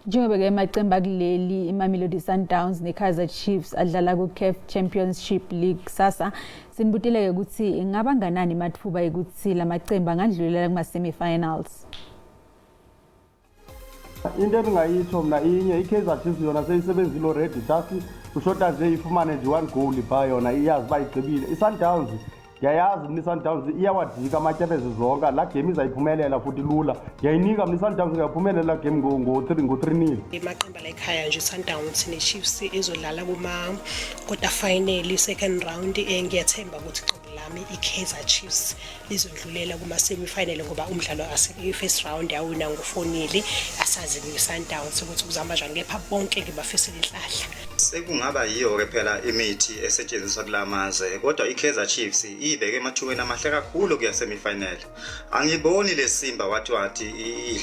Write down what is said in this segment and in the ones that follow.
Njengoba-ke amaqembu akuleli iMamelodi Sundowns neKaizer Chiefs adlala ku-CAF Championship League kusasa, sinibutile-ke ukuthi ingaba nganani mathuba ekuthi la maqembu angandlulela kuma-semi-finals. Into endingayitsho mna inye, i-Kaizer Chiefs yona seyisebenzile already, just ushota nje ifumane nje one goal phaa, yona iyazi uba igqibile. I-Sundowns ndiyayazi mna, i-Sundowns iyawadika amatyebeze zonke. Laa game izayiphumelela futhi lula, ndiyayinika mna i-Sundowns, ingayiphumelela laa game ngo-3 nil. Amaqembu ala ekhaya nje, Sundowns ne-Chiefs, izodlala kuma-quarter final, second round. Ngiyathemba ukuthi iqembu lami i-Kaizer Chiefs lizodlulela kuma-semi-final ngoba umdlalo i-first round yawina ngo-4-0. Asazi kwi-Sundowns ukuthi kuzahamba njani, kepha bonke ngibafisela inhlahla. Sekungaba yiyo-ke phela imithi esetshenziswa kula mazwe, kodwa i-Kaizer Chiefs iyibeke emathubeni amahle kakhulu kuya semi-final. Angiboni le Simba wathi wathi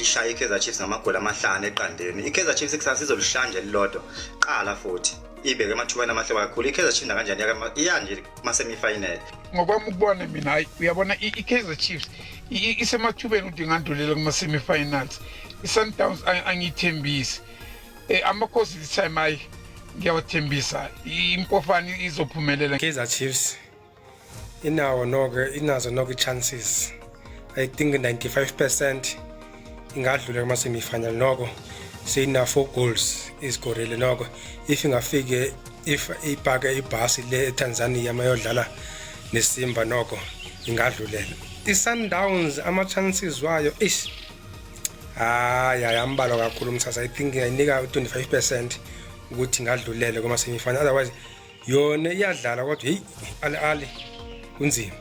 ishaya i-Kaizer Chiefs ngamagoli 5-0. I-Kaizer Chiefs kusasa izolishaya nje lilodwa qala, futhi ibeke emathubeni amahle kakhulu i-Kaizer Chiefs. Nakanjani iya nje kuma-semi-final. Ngokwami ukubona mina, hayi, uyabona, i-Kaizer Chiefs isemathubeni ukuthi ingandulela kuma-semi-finals. I-Sundowns angiyithembisi. Amakhosi this time, hayi, ngiyawathembisa, impofani izophumelela. Kaizer Chiefs inawo noko, inazo noko i-chances. I think 95% ingadlula kuma-semi-final noko, seyina 4 goals izikorile noko. If ingafike, if ipake ibhasi le eTanzania mayodlala neSimba, noko ingadlulela. I-Sundowns ama-chances wayo, ish, hayi hayi, ambalwa kakhulu umsasa. I think ngiyayinika u-25% ukuthi ingadlulela kuma-semi-final, otherwise yona iyadlala kodwa heyi, ali ali kunzima.